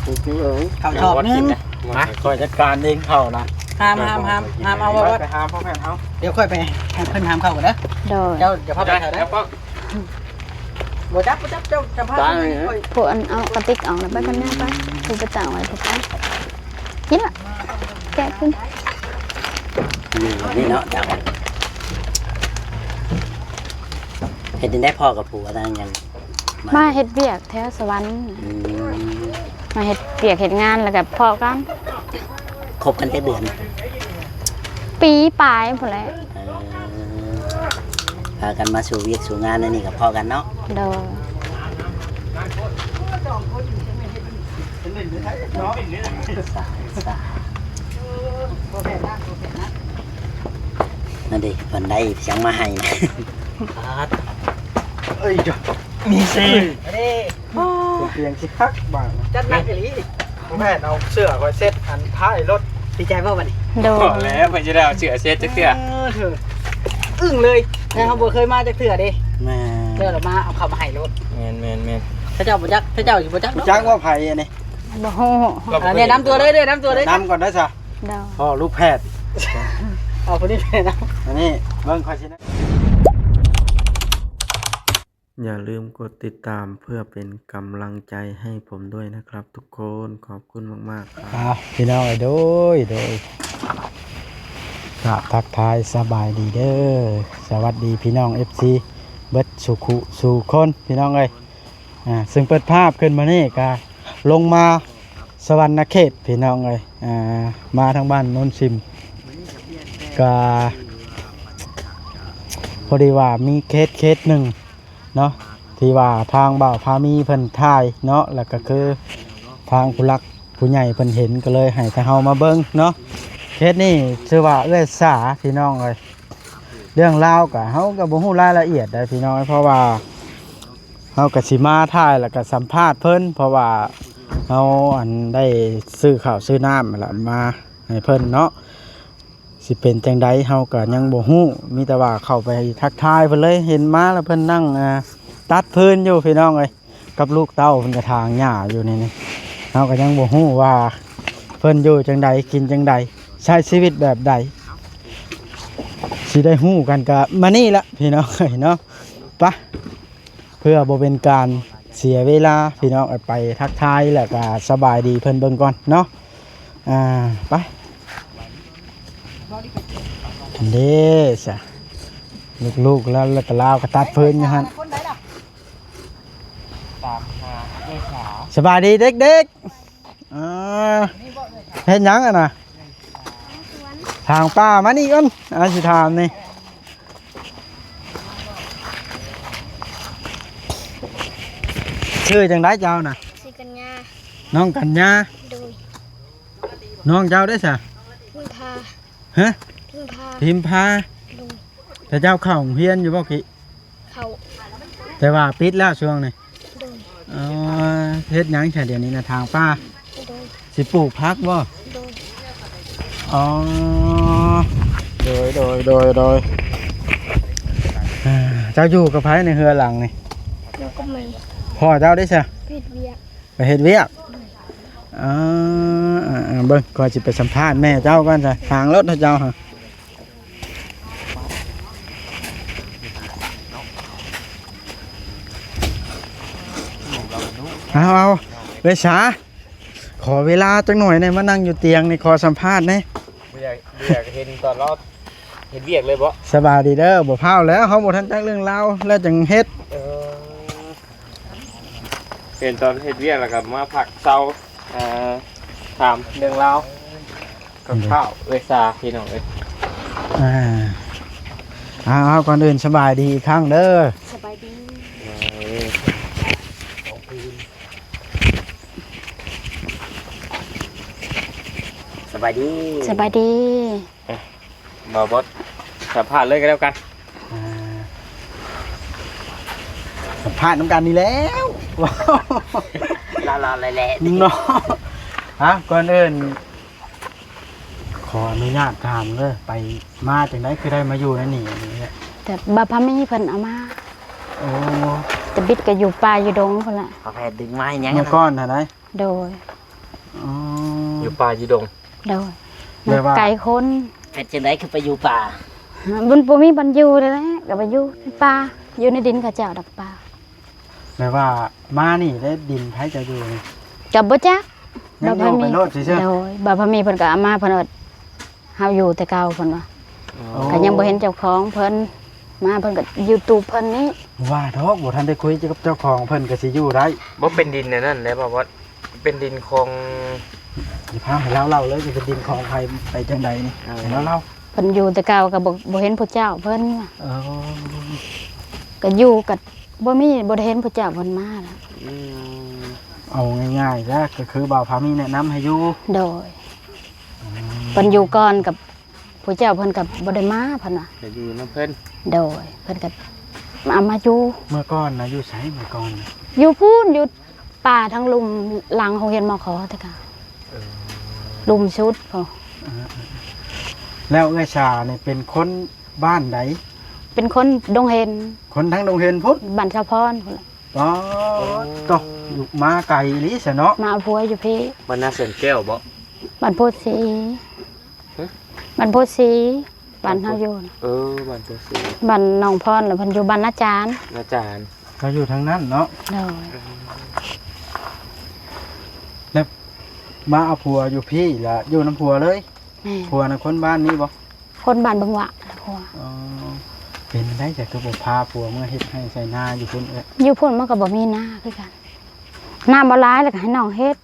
ເຂົ້າຊອບໜຶ່ງ ມາ ຂ້ອຍຈັດການເອງເຂົ້ານະ ຫາມ ຫາມ ຫາມ ຫາມເອົາ ໄປຫາພໍ່ແພດເຮົາ ດຽວຂ້ອຍໄປໃຫ້ເພິ່ນຫາມເຂົ້າກ່ອນເດີ ໂດຍ ເຈົ້າຢ່າພາໄປໃສ່ເດີ ບໍ່ຈັບ ບໍ່ຈັບ ເຈົ້າຈະພາໄປ ຜູ້ອັນເອົາກະຕິກອອກແລ້ວໄປກັນແນ່ໄປ ຜູ້ໄປຕັ້ງໄວ້ຜູ້ໄປ ກິນລະ ແກະກິນ ນີ້ເນາະ ເຮັດຈັ່ງໃດພໍ່ກັບຜົວນະ ຍັງ ມາເຮັດວຽກແຖວສະຫວັນ ອືມ ມາເຮັດວຽກເຮັດງານ ແລ້ວກໍພໍ້ກັນ ຄົບກັນຈັກເດືອນ? ປີປາຍພຸ້ນແຫຼະ ເອີ ພາກັນມາສູ່ວຽກສູ່ງານອັນນີ້ກໍພໍ້ກັນເນາະ ໂດຍ ນັ້ນເດ້ ເພິ່ນໄດ້ຫຍັງມາໃຫ້ ເອີຍ ມີເຊ ເດ້ ໂອ້ຍ ເຕີງຊິຄັກບາດ ຈັດໜັກອີ່ຫຼີ ແມ່ນເອົາເສື້ອຂ້ອຍເຊັດອັນທ້າຍລົດ ດີໃຈບໍ່ບັດນີ້? ໂດຍ ພໍແລ້ວ ເພິ່ນຈະໄດ້ເອົາເສື້ອເຊັດຈັກເທື່ອ ເອີ ອຶ້ງເລີຍ ແຕ່ເຮົາບໍ່ເຄີຍມາຈັກເທື່ອເດ້ ແມ່ນ ເຈົ້າລະມາເອົາເຂົ້າມາໃຫ້ໂລດ ແມ່ນໆໆ ເຂົາເຈົ້າບໍ່ຈັກ ເຂົາເຈົ້າຊິບໍ່ຈັກດອກ ຈັກວ່າໃຜອັນນີ້ ບໍ່ຮູ້ ແນະນຳຕົວເລີຍ ແນະນຳຕົວເລີຍ ແນະນຳກ່ອນໄດ້ຊະ ເຈົ້າ ພໍ່ລູກແພດ ເອົາຜູ້ນີ້ແນະນຳ ອັນນີ້ເບິ່ງຂ້ອຍຊິ อย่าลืมกดติดตามเพื่อเป็นกำลังใจให้ผมด้วยนะครับทุกคน ขอบคุณมากๆ ครับ ອ້າວ ພີ່ນ້ອງເອີຍ ໂດຍ ໂດຍ ກາບທັກທາຍສະບາຍດີເດີ ສະຫວັດດີພີ່ນ້ອງເອັຟຊີ ເບິດສູ່ຄູ່ສູ່ຄົນ ພີ່ນ້ອງເອີຍ ອ່າ ຊຶ່ງເປີດພາບຂຶ້ນມານີ້ກະລົງມາສະຫວັນນະເຂດ ພີ່ນ້ອງເອີຍ ອ່າ ມາທາງບ້ານໂນນຊິມ ກະພໍດີວ່າມີເຂດເຂດໜຶ່ງ ເນາະ ທີ່ວ່າທາງບ່າວພາມີເພິ່ນຖ່າຍເນາະ ແລ້ວກໍຄືທາງຜູ້ຫຼັກຜູ້ໃຫຍ່ເພິ່ນເຫັນ ກໍເລີຍໃຫ້ທາງເຮົາມາເບິ່ງເນາະ ເຂດນີ້ຊື່ວ່າເອື້ອຍສາ ພີ່ນ້ອງເອີຍ ເລື່ອງລາວກໍເຮົາກໍບໍ່ຮູ້ລາຍລະອຽດໃດ໋ ພີ່ນ້ອງເອີຍ ເພາະວ່າເຮົາກໍຊິມາຖ່າຍ ແລ້ວກໍສຳພາດເພິ່ນ ເພາະວ່າເຮົາ ອັນ ໄດ້ຊື້ເຂົ້າຊື້ນ້ຳຫັ້ນລະມາໃຫ້ເພິ່ນເນາະ. ຊິເປັນຈັ່ງໃດເຮົາກໍຍັງບໍ່ຮູ້ ມີແຕ່ວ່າເຂົ້າໄປທັກທາຍເພິ່ນເລີຍ ເຫັນມາແລ້ວເພິ່ນນັ່ງ ອ່າ ຕັດຟືນຢູ່ພີ່ນ້ອງເອີຍ ກັບລູກເຕົ້າເພິ່ນກະຖາງຫຍ້າຢູ່ນີ້ ເຮົາກໍຍັງບໍ່ຮູ້ວ່າເພິ່ນຢູ່ຈັ່ງໃດ ກິນຈັ່ງໃດ ໃຊ້ຊີວິດແບບໃດ ຊິໄດ້ຮູ້ກັນກະມານີ້ລະພີ່ນ້ອງເອີຍເນາະ ປະ ເພື່ອບໍ່ເປັນການເສຍເວລາ ພີ່ນ້ອງ ໄປທັກທາຍ ແລ້ວກະສະບາຍດີເພິ່ນເບິ່ງກ່ອນເນາະ ອ່າ ໄປ ເດ້ຊະ ລູກໆ ແລ້ວ ແລ້ວກະລາວກະຕັດຟືນຢູ່ຫັ້ນ ສະບາຍດີເດັກໆ ອ່າ ເຮັດຫຍັງຫັ້ນນະ? ຖາງປ່າ ມານີ້ກ່ອນ ອ້າຍຊິຖາມນີ້ ຊື່ຈັ່ງໃດເຈົ້ານະ? ຊື່ກັນຍາ ນ້ອງກັນຍາ ໂດຍ ນ້ອງເຈົ້າເດ້ຊະ? ພິມພາ ຮະ? ພິມພາ ພິມພາ ໂດຍ ແຕ່ເຈົ້າເຂົ້າໂຮງຮຽນຢູ່ບໍ່? ເຂົ້າ ແຕ່ວ່າປິດແລ້ວຊ່ວງນີ້ ໂດຍ ອໍ ເຮັດຫຍັງຊະດຽວນີ້ນະ ຖາງປ່າ ໂດຍ ຊິປູກຜັກບໍ່? ໂດຍ ອໍ ໂດຍ ໂດຍ ໂດຍ ໂດຍ ອ່າ ເຈົ້າຢູ່ກັບໃຜໃນເຮືອນຫຼັງນີ້? ຢູ່ກັບແມ່ ພໍ່ເຈົ້າເດ້ຊະ? ເຮັດວຽກ ໄປເຮັດວຽກ ໂດຍ ອໍ ເບິ່ງ ຂ້ອຍຊິໄປສຳພາດແມ່ເຈົ້າກ່ອນຊະ ທາງລົດເຈົ້າຫັ້ນ ເອົາ ເອົາ ເອື້ອຍສາ ຂໍເວລາຈັກໜ້ອຍແດ່ ມານັ່ງຢູ່ຕຽງນີ້ ຂໍສຳພາດແດ່ ບໍ່ຢາກ ບໍ່ຢາກເຫັນຕອນລາວເຮັດວຽກເລີຍບໍ? ສະບາຍດີເດີ ບໍ່ພ້າວແລ້ວ ເຮົາບໍ່ທັນຈັກເລື່ອງລາວ ແລ້ວຈັ່ງເຮັດ ເອີ ເຫັນຕອນເຮັດວຽກແລ້ວກໍມາພັກເຊົາ ອ່າ ຖາມເລື່ອງລາວ ກັບຂ້າວເອື້ອຍສາ ພີ່ນ້ອງເອີຍ ອ່າ ເອົາ ເອົາ ກ່ອນອື່ນສະບາຍດີອີກຄັ້ງເດີ ສະບາຍດີ ສະບາຍດີ ສະບາຍດີ ບ່າວບົດ ສຳພາດເລີຍກໍແລ້ວກັນ ອ່າ ສຳພາດນຳກັນນີ້ແລ້ວ ລາວໆ ແຫຼະໆ ເນາະ ຮະ ກ່ອນອື່ນ ຂໍອະນຸຍາດຖາມເດີ ໄປມາຈັ່ງໃດຄືໄດ້ມາຢູ່ໃນນີ້? ແຕ່ບ່າວພາມີເພິ່ນເອົາມາ ໂອ້ ແຕ່ບິດກໍຢູ່ປ່າຢູ່ດົງພຸ້ນລະ ພໍ່ແພດດຶງມາຫຍັງ ເມື່ອກ່ອນຫັ້ນໃດ ໂດຍ ຢູ່ປ່າຢູ່ດົງ. ໂດຍ ແບບວ່າ ມັນໄກຄົນ. ເຮັດຈັ່ງໃດຄືໄປຢູ່ປ່າ? ມັນບໍ່ມີບ່ອນຢູ່ແລ້ວ ກໍໄປຢູ່ປ່າ ຢູ່ໃນດິນເຂົາເຈົ້າດອກປ່າ. ແບບວ່າມານີ້ໄດ້ ດິນໃຜຈະຢູ່ນີ້? ກໍບໍ່ຈັກ ຍັງຢູ່ໄປໂລດຊື່ໆ. ໂດຍ ບ່າວພາມີເພິ່ນກໍເອົາມາ ເພິ່ນວ່າເຮົາຢູ່ແຕ່ເກົ່າ ເພິ່ນວ່າ. ອໍ ກໍຍັງບໍ່ເຫັນເຈົ້າຂອງເພິ່ນ ມາເພິ່ນກໍຢູ່ຕູບເພິ່ນນີ້. ວ່າດອກ ບໍ່ທັນໄດ້ຄຸຍກັບເຈົ້າຂອງ ເພິ່ນກໍຊິຢູ່ໄດ້. ບໍ່ເປັນດິນອັນນັ້ນແຫຼະ ບໍ່ ບໍ່ ເປັນດິນຂອງ ຢ່າພາໃຫ້ລາວເລົ່າເລີຍ ເປັນດິນຂອງໃຜ ໄປຈັ່ງໃດນີ້ ເອີ ໃຫ້ລາວເລົ່າ. ເພິ່ນຢູ່ແຕ່ເກົ່າກໍບໍ່ ບໍ່ເຫັນຜູ້ເຈົ້າເພິ່ນ. ເອີ ກໍຢູ່ກໍບໍ່ມີ ບໍ່ໄດ້ເຫັນຜູ້ເຈົ້າເພິ່ນມາລະ. ອືມ ເອົາງ່າຍໆ ກໍຄືບ່າວພາມີແນະນຳໃຫ້ຢູ່. ໂດຍ ອືມ ເພິ່ນຢູ່ກ່ອນກັບ ຜູ້ເຈົ້າເພິ່ນກໍບໍ່ໄດ້ມາ ເພິ່ນວ່າ ໄປຢູ່ນຳເພິ່ນ. ໂດຍ ເພິ່ນກໍເອົາມາຢູ່. ເມື່ອກ່ອນນະ ຢູ່ໃສເມື່ອກ່ອນນະ? ຢູ່ພຸ້ນ ຢູ່ປ່າທາງລຸ່ມຫຼັງໂຮງຮຽນ ມຂ ແຕ່ກະ. ເອີ ລຸ່ມສຸດພຸ້ນ. ເອີໆໆ ແລ້ວເອື້ອຍສານີ້ເປັນຄົນບ້ານໃດ? ເປັນຄົນດົງເຫັນ. ຄົນທາງດົງເຫັນພຸ້ນ? ບ້ານສາວພອນພຸ້ນແຫຼະ. ປາດ ໂອ້ ໂຕ ຢູ່ມາໄກອີ່ຫຼີຊະເນາະ. ມາເອົາຜົວຢູ່ພີ້. ບ້ານນາແສນແກ້ວບໍ? ບ້ານໂພນສີ. ຮະ? ບ້ານໂພນສີ ບ້ານເຮົາຢູ່ນະ. ເອີ ບ້ານໂພນສີ. ບ້ານໜອງພອນ ແລ້ວເພິ່ນຢູ່ບ້ານນາຈານ. ນາຈານ ເຂົາຢູ່ທາງນັ້ນເນາະ. ໂດຍ ແລ້ວມາເອົາຜົວຢູ່ພີ້ ແລ້ວຢູ່ນຳຜົວເລີຍ? ແມ່ນ. ຜົວນະຄົນບ້ານນີ້ບໍ? ຄົນບ້ານເບິ່ງຫວານ ຜົວ. ອໍ ເປັນໄດ ຈະຄືບໍ່ພາຜົວເມືອເຮັດໄຮ່ໄຖນາຢູ່ພຸ້ນເອີຍ? ຢູ່ພຸ້ນມັນກໍບໍ່ມີນາຄືກັນ ນາບໍ່ຫຼາຍ ແລ້ວກໍໃຫ້ນ້ອງເຮັດ.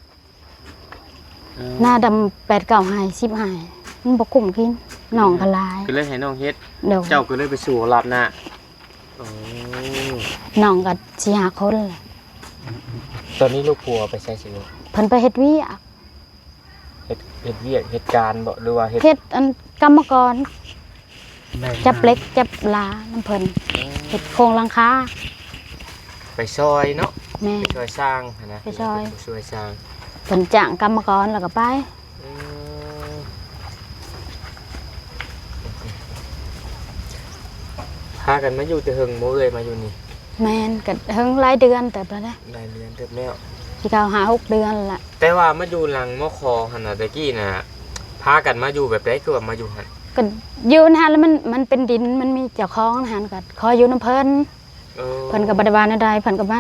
ເອີ ນາດຳແປດເກົ້າໄຮ່ ສິບໄຮ່ ມັນບໍ່ກຸ້ມກິນ ນ້ອງກໍຫຼາຍ ກໍເລີຍໃຫ້ນ້ອງເຮັດ. ໂດຍ ເຈົ້າກໍເລີຍໄປສູ່ເອົາລາບນາ. ໂອ້ ນ້ອງກໍສີ່ຫ້າຄົນແຫຼະ. ຕອນນີ້ລູກຜົວໄປໃສຊິລູກ? ເພິ່ນໄປເຮັດວຽກ. ເຮັດ ເຮັດວຽກເຮັດການບໍ ຫຼືວ່າເຮັດ ເຮັດອັນກຳມະກອນ ແບກ ຈັບເຫຼັກຈັບຫຼານຳເພິ່ນ. ເອີ ເຮັດໂຄງຫຼັງຄາ ໄປຊ່ອຍເນາະ. ແມ່ນ. ໄປຊ່ອຍສ້າງຫັ້ນນະ. ໄປຊ່ອຍ ໄປຊ່ອຍສ້າງ. ເພິ່ນຈ້າງກຳມະກອນແລ້ວກໍໄປ. ອືມ ພາກັນມາຢູ່ແຕ່ເຫິງບໍ່ເອື້ອຍ ມາຢູ່ນີ້? ແມ່ນ ກໍເຫິງ ຫຼາຍເດືອນເຕີບແລ້ວເດ້. ຫຼາຍເດືອນເຕີບແລ້ວ ຊິເຂົ້າຫ້າຫົກເດືອນລະ. ແຕ່ວ່າມາຢູ່ຫຼັງ ມຂ ຫັ້ນນະ ແຕ່ກີ້ນະ ພາກັນມາຢູ່ແບບໃດ ຄືວ່າມາຢູ່ຫັ້ນ? ກໍຢູ່ຫັ້ນລະ ມັນ ມັນເປັນດິນ ມັນມີເຈົ້າຂອງຫັ້ນ ກໍຂໍຢູ່ນຳເພິ່ນ. ເອີ ເພິ່ນກໍບໍ່ໄດ້ວ່າແນວໃດ ເພິ່ນກໍມາ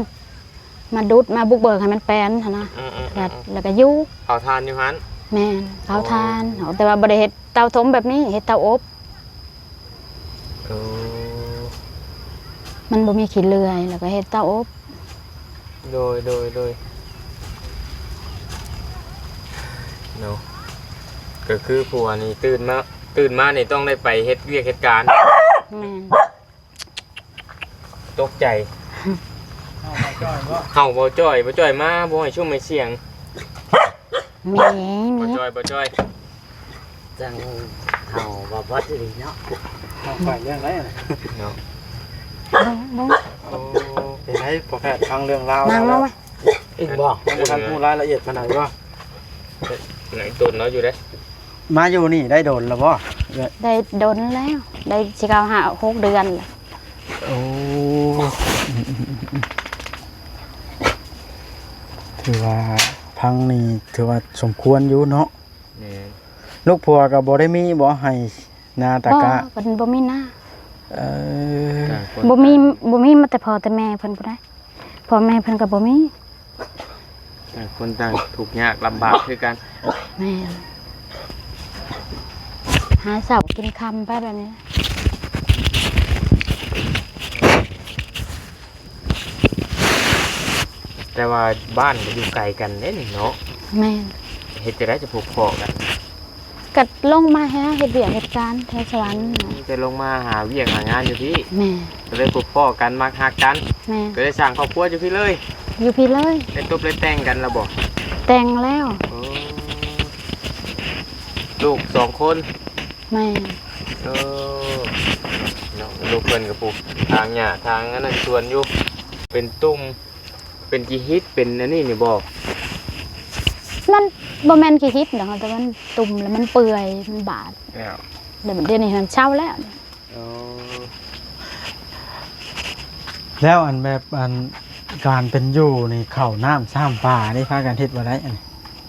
ມາດຸດມາບຸກເບີກໃຫ້ມັນແປນຫັ້ນນະ. ອືມໆໆໆ ແລ້ວກໍຢູ່ ເຜົາຖ່ານຢູ່ຫັ້ນ. ແມ່ນ ເຜົາຖ່ານ. ໂອ້ ແຕ່ວ່າບໍ່ໄດ້ເຮັດເຕົາຖົມແບບນີ້ ເຮັດເຕົາອົບ. ໂອ້ ມັນບໍ່ມີຂີ້ເລື່ອຍ ແລ້ວກໍເຮັດເຕົາອົບ. ໂດຍ ໂດຍ ໂດຍ ເນາະ ກໍຄືຜົວນີ້ຕື່ນມາ ຕື່ນມານີ້ຕ້ອງໄດ້ໄປເຮັດວຽກເຮັດການ. ແມ່ນ. ຕົກໃຈ ເຫົ່າບໍ່ຈ່ອຍ ບໍ່ຈ່ອຍມາ ບໍ່ໃຫ້ຊຸ່ມໃຫ້ສຽງ. ມີ ມີ ບໍ່ຈ່ອຍ ບໍ່ຈ່ອຍ ຈັ່ງເຫົ່າບໍ່ພອດອີ່ຫຼີເນາະ. ເອົາໄປເລື່ອງໃດເນາະ? ເບິ່ງ ເບິ່ງ ໂອ້ ເປັນໃດພໍ່ແພດ ຟັງເລື່ອງລາວ ນັ່ງລົງມາ ອີກບໍ່? ຍັງບໍ່ທັນຮູ້ລາຍລະອຽດປານໃດບໍ່? ຫຼາຍຕົນເນາະ ຢູ່ເດ້. ມາຢູ່ນີ້ໄດ້ດົນແລ້ວບໍ່? ໄດ້ດົນແລ້ວ ໄດ້ຊິເຂົ້າຫ້າຫົກເດືອນແລ້ວ. ໂອ້ ຖືວ່າພັງນີ້ຖືວ່າສົມຄວນຢູ່ເນາະ. ແມ່ນ. ລູກຜົວກໍບໍ່ໄດ້ມີບໍ່ ໄຮ່ນາຕາກ້າ? ບໍ່ ເພິ່ນບໍ່ມີນາ. ເອີ ຕ່າງຄົນ ບໍ່ມີ ຕ່າງ ບໍ່ມີ ມາແຕ່ພໍ່ແຕ່ແມ່ເພິ່ນພຸ້ນໃດ. ພໍ່ແມ່ເພິ່ນກໍບໍ່ມີ. ຕ່າງຄົນຕ່າງທຸກຍາກລຳບາກຄືກັນ. ແມ່ນ. ຫາເຊົ້າກິນຄ່ຳໄປແບບນີ້. ແຕ່ວ່າບ້ານກໍຢູ່ໄກກັນເດ້ນີ້ເນາະ. ແມ່ນ. ເຮັດຈັ່ງໃດຈະພົບພໍ້ກັນ? ກໍລົງມາຫາເຮັດວຽກເຮັດການແຖວສະຫວັນ. ອືມ ແຕ່ລົງມາຫາວຽກຫາງານຢູ່ພີ້. ແມ່ນ. ກໍເລີຍພົບພໍ້ກັນ ມັກຮັກກັນ. ແມ່ນ. ກໍເລີຍສ້າງຄອບຄົວຢູ່ພີ້ເລີຍ. ຢູ່ພີ້ເລີຍ. ໄດ້ຕົບໄດ້ແຕ່ງກັນແລ້ວບໍ່? ແຕ່ງແລ້ວ. ໂອ້ ລູກສອງຄົນ. ແມ່ນ. ເອີ ເນາະ ລູກເພິ່ນກໍປູກຖາງຫຍ້າຖາງອັນນັ້ນສວນຢູ່. ເປັນຕຸ່ມ ເປັນຂີ້ຫີດ ເປັນອັນນີ້ນີ້ບໍ່? ມັນບໍ່ແມ່ນຂີ້ຫີດດອກ ແຕ່ມັນຕຸ່ມແລ້ວມັນເປື່ອຍ ມັນບາດ. ແລ້ວ ແລ້ວດຽວນີ້ຫັ້ນເຊົາແລ້ວ. ໂອ້ ແລ້ວອັນແບບອັນການເປັນຢູ່ນີ້ ເຂົ້ານ້ຳຊຳປານີ້ ພາກັນເຮັດບໍ່ໄດ້ອັນນີ້?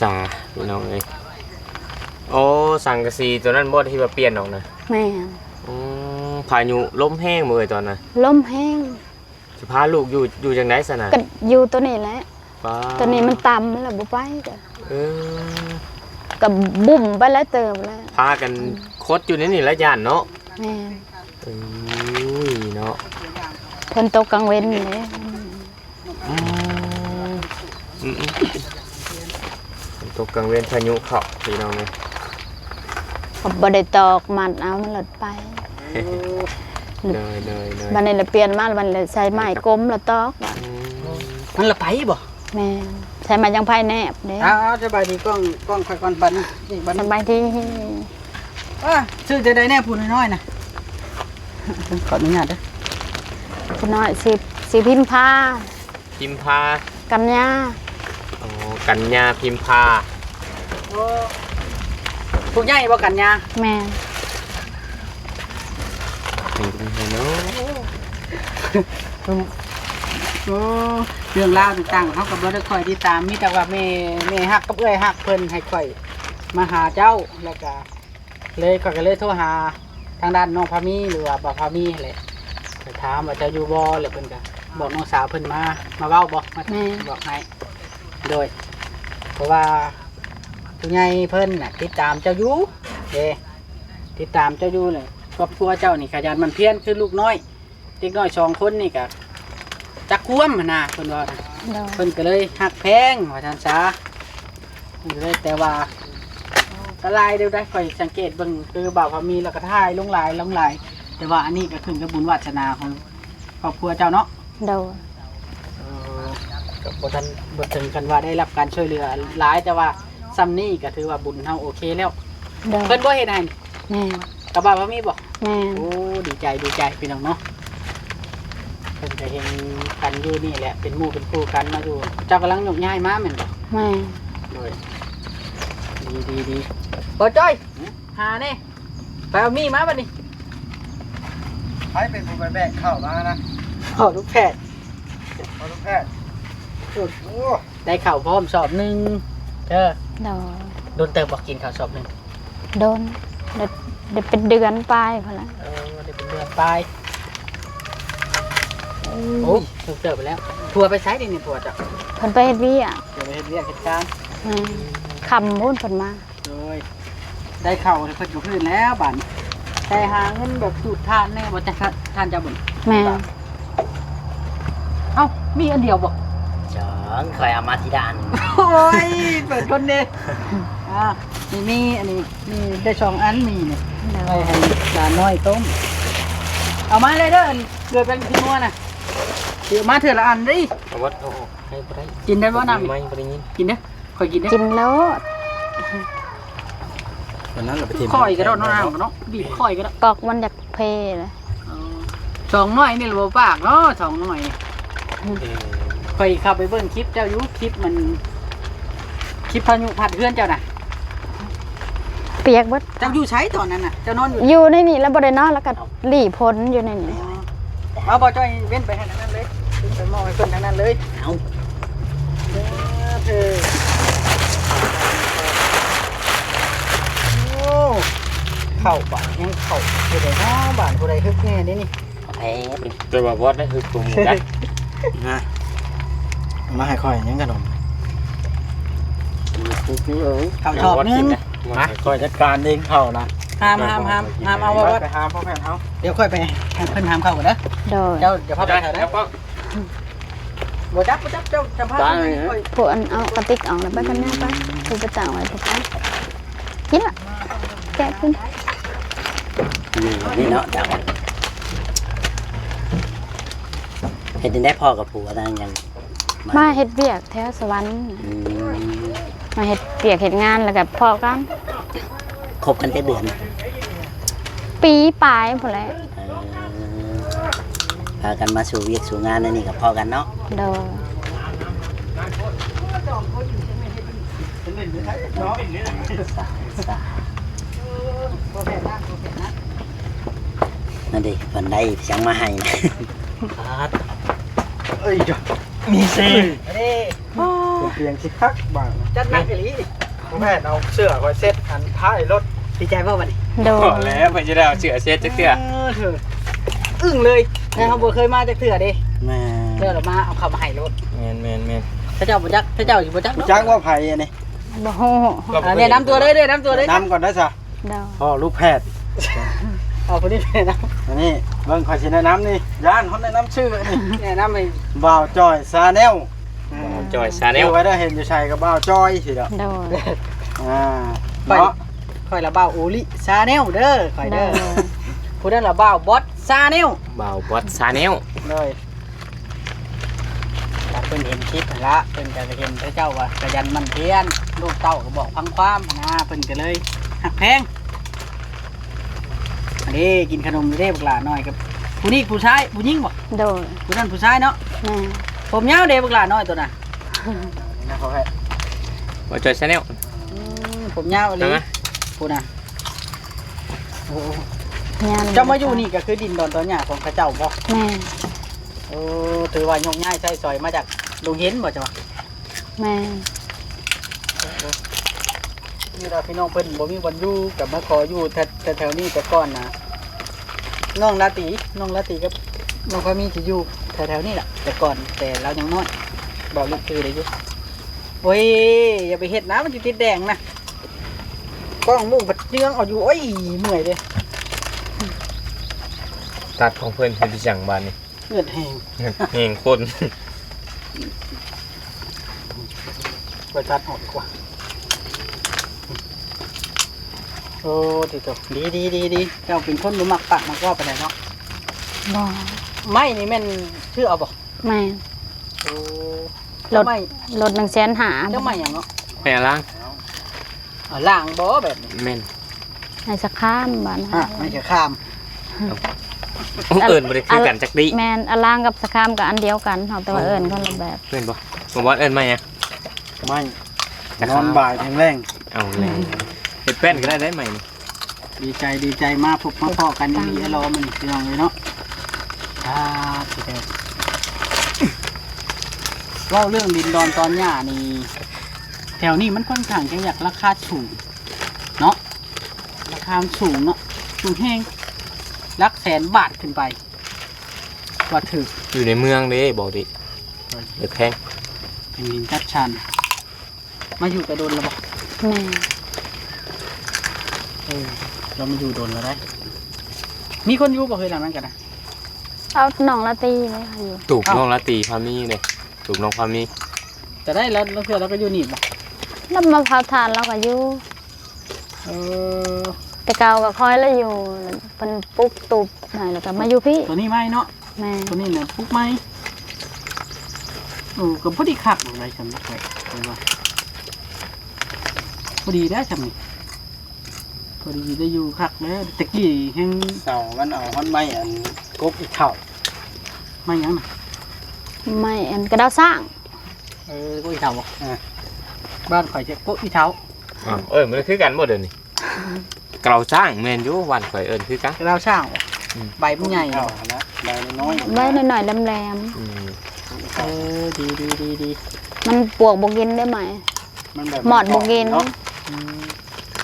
ສາ ພີ່ນ້ອງເອີຍ. ໂອ້ ສັງກະສີຕົວນັ້ນບໍ່ ທີ່ວ່າປ່ຽນອອກນະ? ແມ່ນ. ອືມ ພາຍຸລົມແຮງບໍ່ເອີຍຕອນນັ້ນ? ລົມແຮງ. ຊິພາລູກຢູ່ ຢູ່ຈັ່ງໃດຊັ້ນນະ? ກໍຢູ່ຕົວນີ້ແຫຼະ. ປ້າ ຕົວນີ້ມັນຕ່ຳແລ້ວ ບໍ່ໄປກໍ ເອີ ກໍບຸ້ມໄປຫຼາຍເຕີບແລ້ວ. ພາກັນ ອືມ ຄົດຢູ່ໃນນີ້ລະ ຢ້ານເນາະ. ແມ່ນ. ໂອ້ຍເນາະ ເພິ່ນຕົກກາງເວັນນີ້ເດ້. ອືມ ອືມ ອືມ ຕົກກາງເວັນພາຍຸເຂົ້າ ພີ່ນ້ອງເອີຍ. ເຂົາບໍ່ໄດ້ຕອກມັດເອົາ ມັນເລີດໄປ. ໂດຍ ໂດຍ ໂດຍ. ບັດນີ້ລະປ່ຽນມາ ບັດນີ້ລະໃສ່ໄມ້ກົມລະຕອກ. ອືມ ມັນລະໄປບໍ່? ແມ່ນ ໃສ່ໄມ້ຢາງໄຜ່ແນບເດ້. ອ້າວ ສະບາຍດີ ກ້ອງ ກ້ອງຂ້ອຍກ່ອນບັດນີ້ ນີ້ບັດນີ້ ສະບາຍດີ. ອ້າ ຊື່ຈັ່ງໃດແດ່ຜູ້ນ້ອຍໆນະ? ຂໍອະນຸຍາດເດີ. ຜູ້ນ້ອຍຊື່ ຊື່ພິມພາ. ພິມພາ ກັນຍາ. ອໍ ກັນຍາ ພິມພາ. ໂອ້ ຜູ້ໃຫຍ່ບໍ່ກັນຍາ? ແມ່ນ. ເປັນຈັ່ງໃດເນາະ ໂອ້ ເລື່ອງລາວຕ່າງໆ ເຮົາກໍບໍ່ໄດ້ຄ່ອຍຕິດຕາມ ມີແຕ່ວ່າແມ່ ແມ່ຮັກກັບເອື້ອຍຮັກເພິ່ນໃຫ້ຂ້ອຍມາຫາເຈົ້າ ແລ້ວກະ ເລີຍ ຂ້ອຍກໍເລີຍໂທຫາທາງດ້ານນ້ອງພາມີ ຫຼືວ່າບ່າວພາມີຫັ້ນແຫຼະ ໄປຖາມວ່າເຈົ້າຢູ່ບໍ່ ແລ້ວເພິ່ນກໍບອກນ້ອງສາວເພິ່ນມາ ມາເວົ້າບໍ່ ມາ ແມ່ນ ບອກໃຫ້. ໂດຍ ເພາະວ່າຜູ້ໃຫຍ່ເພິ່ນນະຕິດຕາມເຈົ້າຢູ່ເດ້ ຕິດຕາມເຈົ້າຢູ່ແຫຼະ. ຄອບຄົວເຈົ້ານີ້ຂະຫຍັນໝັ່ນພຽນຄືລູກນ້ອຍ ເດັກນ້ອຍສອງຄົນນີ້ກະຈັກຄວາມຫັ້ນນະ ເພິ່ນວ່ານະ. ໂດຍ ເພິ່ນກໍເລີຍຮັກແພງວ່າຊັ້ນຊະ. ເພິ່ນກໍເລີຍ ແຕ່ວ່າກໍຫຼາຍເດີໄດ໋ ຂ້ອຍສັງເກດເບິ່ງ ຄືບ່າວພາມີລາວກໍຖ່າຍລົງຫຼາຍ ລົງຫຼາຍ ແຕ່ວ່າອັນນີ້ກໍຂຶ້ນກັບບຸນວາດສະໜາຂອງຄອບຄົວເຈົ້າເນາະ. ໂດຍ ເອີ ກໍບໍ່ທັນ ບໍ່ເຖິງຂັ້ນວ່າໄດ້ຮັບການຊ່ວຍເຫຼືອຫຼາຍ ແຕ່ວ່າຊ່ຳນີ້ກໍຖືວ່າບຸນເຮົາໂອເຄແລ້ວ. ໂດຍ ເພິ່ນບໍ່ເຮັດໃຫ້ ແມ່ນ. ກັບບ່າວພາມີບໍ່? ແມ່ນ. ໂອ້ ດີໃຈ ດີໃຈ ພີ່ນ້ອງເນາະ ເພິ່ນກໍເຫັນກັນຢູ່ນີ້ແຫຼະ ເປັນໝູ່ເປັນຄູ່ກັນມາຢູ່. ເຈົ້າກຳລັງຍົກຍ້າຍມາແມ່ນບໍ່? ແມ່ນ. ໂດຍ ດີ ດີ ດີ. ບໍ່ຈ້ອຍ ຫາແດ່ ໄປເອົາມີດມາບັດນີ້. ໃຜເປັນຜູ້ໄປແບກເຂົ້າມານະ? ພໍ່ລູກແພດ ພໍ່ລູກແພດ. ໂອ້ ໄດ້ເຂົ້າພ້ອມສອບໜຶ່ງເດີ. ໂດຍ ດົນເຕີບບໍ່ກິນເຂົ້າສອບໜຶ່ງ? ດົນ ໄດ້ ໄດ້ເປັນເດືອນປາຍພຸ້ນລະ. ເອີ ໄດ້ເປັນເດືອນປາຍ. ໂອ້ ໂອ້ ເຕີບໄປແລ້ວ. ຜົວໄປໃສເດນີ້ ຜົວເຈົ້າ? ເພິ່ນໄປເຮັດວຽກ ເພິ່ນໄປເຮັດວຽກເຮັດການ. ແມ່ນ. ຄ່ຳພຸ້ນເພິ່ນມາ. ໂດຍ ໄດ້ເຂົ້າເພິ່ນກໍພື້ນແລ້ວບາດນີ້. ແຕ່ຫາເງິນແບບສູດຖ່ານແດ່ບໍ່ ຈາກທ່ານເຈົ້າບຸນ? ແມ່ນ. ເອົ້າ ມີອັນດຽວບໍ່? ສອງ ຂ້ອຍເອົາມາທີລະອັນ. ໂອ້ຍ ເປີດຄົນເດ້. ອ່າ ນີ້ມີອັນນີ້ ມີໄດ້ສອງອັນ ມີນີ້ ໂດຍ ໄວ້ໃຫ້ຫຼານນ້ອຍຕົ້ມ. ເອົາມາເລີຍເດີ ອັນເກືອແປ້ງຂີ້ງົວນະ ຊິເອົາມາເທື່ອລະອັນເດ້. ເອົາວັດເອົາອອກໃຫ້ບໍ່ໄດ້. ກິນໄດ້ບໍ່ນ້ຳ? ໄມ້ບໍ່ໄດ້ຍິນ ກິນເດີ. ຂ້ອຍກິນເດ້ ກິນໂລດ. ວັນນັ້ນລະໄປຖິ້ມ ຂ້ອຍກໍໄດ້ເນາະ ນ້ຳກໍເນາະ ບີບຂ້ອຍກໍໄດ້. ກອກມັນຢາກເພລະ. ເອີ ສອງໜ້ອຍນີ້ລະບໍ່ປາກເນາະ ສອງໜ້ອຍ. ເອີ ຂ້ອຍເຂົ້າໄປເບິ່ງຄລິບເຈົ້າຢູ່ ຄລິບມັນ ຄລິບພາຍຸພັດເຮືອນເຈົ້ານະ ປຽກເບິດ. ເຈົ້າຢູ່ໃສຕອນນັ້ນນະ? ເຈົ້ານອນຢູ່ ຢູ່ໃນນີ້ລະ ບໍ່ໄດ້ນອນລະກະ ເອົ້າ ຫຼີ່ພົນຢູ່ໃນນີ້. ອໍ ເອົາ ບໍ່ຈ້ອຍເວັ້ນໄປໃຫ້ທາງນັ້ນເລີຍ ຂຶ້ນໄປມອບໃຫ້ເພິ່ນທາງນັ້ນເລີຍ. ເອົາ ເອີ ເທີ ໂອ້ ເຂົ້າບາດຍັງເຂົ້າ ຜູ້ໃດເນາະ ບາດຜູ້ໃດຮຶກແນ່ເດນີ້. ແທ້ ແຕ່ວ່າບໍ່ໄດ້ຮຶກຕົວໝູ່ຈັກ ນະ ເອົາມາໃຫ້ຂ້ອຍຍັງຂະໜົມ ເຂົ້າຊອບໜຶ່ງ ມາ ຂ້ອຍຈັດການເອງເຂົ້ານະ. ຫາມ ຫາມ ຫາມ ຫາມເອົາ ໄປ ໄປຫາພໍ່ແພດເຮົາ ດຽວຂ້ອຍໄປໃຫ້ເພິ່ນຫາມເຂົ້າກ່ອນເດີ. ໂດຍ ເຈົ້າ ດຽວພາໄປເຂົ້າເດີ. ບໍ່ຈັບ ບໍ່ຈັບ ເຈົ້າຈະພາໄປ. ຜູ້ອັນເອົາກະຕິກອອກແລ້ວ ໄປກັນຍາໄປ ຜູ້ໄປຕາກໄວ້ ຜູ້ໄປ ກິນລະ ແກະກິນ. ນີ້ເນາະ ເຈົ້າ ເຮັດຈັ່ງໃດພໍ່ກັບຜົວນະ ຍັງ ມາເຮັດວຽກແຖວສະຫວັນ. ອືມ ມາເຮັດວຽກເຮັດງານແລ້ວກໍພໍ້ກັນ. ຄົບກັນຈັກເດືອນ? ປີປາຍພຸ້ນແຫຼະ. ເອີ ພາກັນມາສູ່ວຽກສູ່ງານອັນນີ້ກໍພໍ້ກັນເນາະ. ໂດຍ. ນັ້ນເດ ເພິ່ນໄດ້ຫຍັງມາໃຫ້ນະ. ເອີຍ ມີເຊ ເດ້. ສຽງຊິຄັກບາດນີ້ ຈັດໜັກອີ່ຫຼີນີ້. ບໍ່ແມ່ນ ເອົາເສື້ອຂ້ອຍເຊັດອັນທ້າຍລົດ. ດີໃຈບໍ່ບັດນີ້? ໂດຍ ພໍແລ້ວ ເພິ່ນຈະໄດ້ເອົາເສື້ອເຊັດຈັກເທື່ອ. ເອີ ອຶ້ງເລີຍ ເຮົາບໍ່ເຄີຍມາຈັກເທື່ອເດ້. ແມ່ນ ແລ້ວລະມາເອົາເຂົ້າມາໃຫ້ໂລດ. ແມ່ນໆໆ ເຂົາເຈົ້າບໍ່ຈັກ ເຂົາເຈົ້າຊິບໍ່ຈັກ ຮູ້ຈັກວ່າໃຜອັນນີ້? ບໍ່ຮູ້. ແນະນຳຕົວເລີຍ ແນະນຳຕົວເລີຍ ແນະນຳກ່ອນໄດ້ຊະ. ພໍ່ລູກແພດ ເອົາຜູ້ນີ້ແນະນຳ. ອັນນີ້ເບິ່ງ ຂ້ອຍຊິແນະນຳນີ້ ຢ້ານເຂົາແນະນຳຊື່ອັນນີ້ ແນະນຳໃຫ້ ບ່າວຈ່ອຍຊາແນວ. ອືມ ຈ່ອຍຊາແນວ ເອົາໄວ້ເດີ ເຫັນຢູ່ໃສກໍບ່າວຈ່ອຍຊີ້ດອກ. ໂດຍ ອ່າ ຂ້ອຍ ເນາະ ຂ້ອຍລະບ່າວໂອລິຊາແນວເດີ ຂ້ອຍເດີ. ໂດຍ ຜູ້ນັ້ນລະບ່າວບອດຊາແນວ ບ່າວບອດຊາແນວ. ໂດຍ ເພິ່ນເຫັນຄລິບຫັ້ນລະ ເພິ່ນກໍເຫັນເຂົາເຈົ້າວ່າຂະຫຍັນໝັ່ນພຽນ ລູກເຕົ້າກໍບອກຟັງຄວາມນະ ເພິ່ນກໍເລີຍຮັກແພງ. ອັນນີ້ກິນຂະໜົມຢູ່ເດ້ ບັກຫຼ້ານ້ອຍກັບ ຜູ້ນີ້ຜູ້ຊາຍ ຜູ້ຍິງບໍ່? ໂດຍ ຜູ້ນັ້ນຜູ້ຊາຍເນາະ. ແມ່ນ ຜົມຍາວເດ້ ບັກຫຼ້ານ້ອຍໂຕນັ້ນ. ບໍ່ຈ່ອຍຊາແນວ. ອືມ ຜົມຍາວອີ່ຫຼີ ຫັ້ນນະ ພຸ້ນນະ. ໂອ້ ເຈົ້າມາຢູ່ນີ້ກໍຄືດິນດອນຕອນຫຍ້າຂອງເຂົາເຈົ້າບໍ່? ແມ່ນ. ໂອ້ ຖືວ່າຍົກຍ້າຍໃຊ້ສອຍມາຈາກດົງເຫັນບໍ່ເຈົ້າ? ແມ່ນ. ນີ້ລະພີ່ນ້ອງ ເພິ່ນບໍ່ມີບ່ອນຢູ່ ກໍມາຂໍຢູ່ແຖວ ແຖວໆນີ້ແຕ່ກ່ອນນະ. ນ້ອງລາຕີ ນ້ອງລາຕີກັບນ້ອງພາມີຊິຢູ່ແຖວໆນີ້ລະ ແຕ່ກ່ອນ ແຕ່ລາວຍັງນ້ອຍ ເວົ້າເລື່ອງຊື່ໄດ້ຢູ່. ໂອ້ຍ ຢ່າໄປເຮັດນະ ມັນຊິຕິດແດງນະ ກ້ອງມຸ້ງພັດເຍືອງເອົາຢູ່. ໂອ້ຍ ເມື່ອຍເດ້. ຕັດຂອງເພິ່ນຄືຊິຈັ່ງບາດນີ້. ເຫື່ອແຮງ ເຫື່ອແຮງຄົນ ໄປຕັດອອກດີກວ່າ. ໂອ້ ຕິໂຕ ດີໆໆໆ. ເຈົ້າເປັນຄົນບໍ່ມັກປາກມັກເວົ້າປານໃດເນາະ? ບໍ່. ໄມ້ນີ້ແມ່ນຊື້ເອົາບໍ່? ແມ່ນ. ໂອ້ ລົດ ໄມ້ ລົດໜຶ່ງແສນຫ້າ. ເຈົ້າໄມ້ຫຍັງເນາະ? ໄມ້ອາລາງ. ອາລາງບໍ່ແບບນີ້? ແມ່ນ. ໄມ້ສະຄາມບ້ານເຮົາ. ຮະ ໄມ້ສະຄາມ. ເອີ້ນບໍ່ໄດ້ຄືກັນຈັກຕິ. ແມ່ນ ອາລາງກັບສະຄາມກໍອັນດຽວກັນ ເຮົາແຕ່ວ່າເອີ້ນຄົນລະແບບ. ແມ່ນບໍ່? ບໍ່ວ່າເອີ້ນໄມ້ຫຍັງ? ໄມ້ ສະຄາມ ນອນບ່າຍແຂງແລງ. ເອົາແລ້ວ ເຮັດແປ້ນກໍໄດ້ໄດ໋ໄມ້ນີ້. ດີໃຈ ດີໃຈ ມາພົບມາພໍ້ກັນອີ່ຫຼີ ລອມື້ນີ້ພີ່ນ້ອງເອີຍເນາະ. ອ່າ ເວົ້າເລື່ອງດິນດອນຕອນຫຍ້ານີ້ ແຖວນີ້ມັນຂ້ອນຂ້າງຈະຢາກລາຄາສູງເນາະ. ລາຄາມັນສູງເນາະ ສູງແຮງ ຫຼັກແສນບາດຂຶ້ນໄປ ວ່າຖືກ. ຢູ່ໃນເມືອງເດ້ ບໍ່ຕິ ເອີ ແພງ ແຜ່ນດິນຈັດສັນ. ມາຢູ່ແຕ່ດົນແລ້ວບໍ່? ແມ່ນ. ເອີ ເຈົ້າມາຢູ່ດົນແລ້ວໄດ໋. ມີຄົນຢູ່ບໍ່ເຮີຍ ຫຼັງນັ້ນກໍໄດ້? ເອົາ ນ້ອງລາຕີເດ້ຢູ່. ຕູບ ເອົ້າ ນ້ອງລາຕີພາມີເດ້ ຕູບນ້ອງພາມີ. ຈະໄດ້ລະ ລະເທື່ອລາວກໍຢູ່ນີ້ບໍ່? ລາວມາເຜົາຖ່ານລາວກໍຢູ່. ເອີ ແຕ່ເກົ່າກໍຄອຍລະຢູ່ ເພິ່ນປຸກຕູບໃຫ້ ແລ້ວກໍມາຢູ່ພີ້. ຕົວນີ້ໃໝ່ເນາະ? ແມ່ນ. ຕົວນີ້ນະປຸກໃໝ່. ໂອ້ ກໍພໍດີຄັກໄດ໋ ຊ່ຳນີ້ ຂ້ອຍວ່າ ພໍດີໄດ໋ຊ່ຳນີ້ ພໍດີໄດ້ຢູ່ຄັກແລ້ວ. ແຕ່ກີ້ແຮງ ເສົາມັນເອົາຮອດໄມ້ອັນກົກອີເຖົ້າ. ໄມ້ຫຍັງນະ? ໄມ້ອັນກະດາວຊ້າງ. ເອີ ກົກອີເຖົ້າບໍ່? ເອີ ບ້ານຂ້ອຍຈະກົກອີເຖົ້າ. ອ້າວ ເອີ້ນບໍ່ໄດ້ຄືກັນບໍ່ດຽວນີ້? ກະດາວຊ້າງ ແມ່ນຢູ່ ບ້ານຂ້ອຍເອີ້ນຄືກັນ ກະດາວຊ້າງ. ອືມ ໃບມັນໃຫຍ່ ເຖົ້າຫັ້ນນະ ໃບນ້ອຍໆ ໃບນ້ອຍໆ ແຫຼມໆ. ອືມ ເອີ ດີໆໆໆ. ມັນປວກບໍ່ກິນໄດ້ໄໝ? ມັນແບບ ມອດບໍ່ກິນເນາະ. ອືມ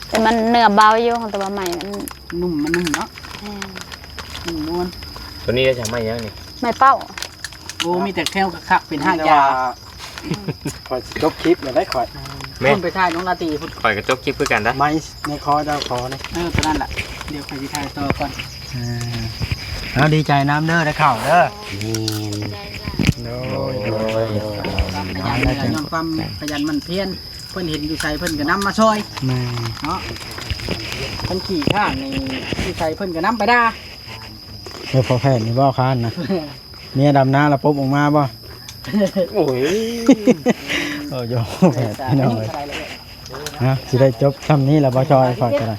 ແຕ່ມັນເນື້ອເບົາຢູ່ ແຕ່ວ່າໄມ້ມັນນຸ້ມ ມັນນຸ້ມເນາະ. ແມ່ນ ນຸ້ມນວນ. ຕົວນີ້ໄດ້ຈາກໄມ້ຫຍັງນີ້? ໄມ້ເປົ້າ. ໂອ້ ມີແຕ່ແນວຄັກໆ ເປັນຮາກຢາ. ແຕ່ວ່າ ຂ້ອຍຊິຈົບຄລິບແລ້ວໄດ໋ຂ້ອຍ. ແມ່ນ ໄປຖ່າຍນ້ອງລາຕີພຸ້ນ. ຂ້ອຍກໍຈົບຄລິບຄືກັນເດ້. ໄມ້ໃນຄໍເຈົ້າຄໍນີ້. ເອີ ຕົວນັ້ນລະ ດຽວຂ້ອຍຊິຖ່າຍຕໍ່ກ່ອນ. ເອີ ເອົາ ດີໃຈນຳເດີ ໄດ້ເຂົ້າເດີ. ແມ່ນ. ໂດຍ ໂດຍ ໂດຍ ໂດຍ. ຄວາມຂະຫຍັນນີ້ລະ ຍ້ອນຄວາມຂະຫຍັນໝັ່ນພຽນ ເພິ່ນເຫັນຢູ່ໃສເພິ່ນກໍນຳມາຊ່ອຍ. ແມ່ນ ເນາະ ຄັນຂີ້ຄ້ານນີ້ ຢູ່ໃສເພິ່ນກໍນຳໄປດ່າ. ເອີ ພໍແພດນີ້ບໍ່ຄ້ານນະ. ເມຍດຳນາລະປົບອອກມາບໍ່? ໂອ້ຍ ໂອ້ຍ ໂອ້ຍ ພີ່ນ້ອງເອີຍ. ຮະ ຊິໄດ້ຈົບຊ່ຳນີ້ລະບໍ່ ຊ່ອຍຂ້ອຍກໍໄດ້.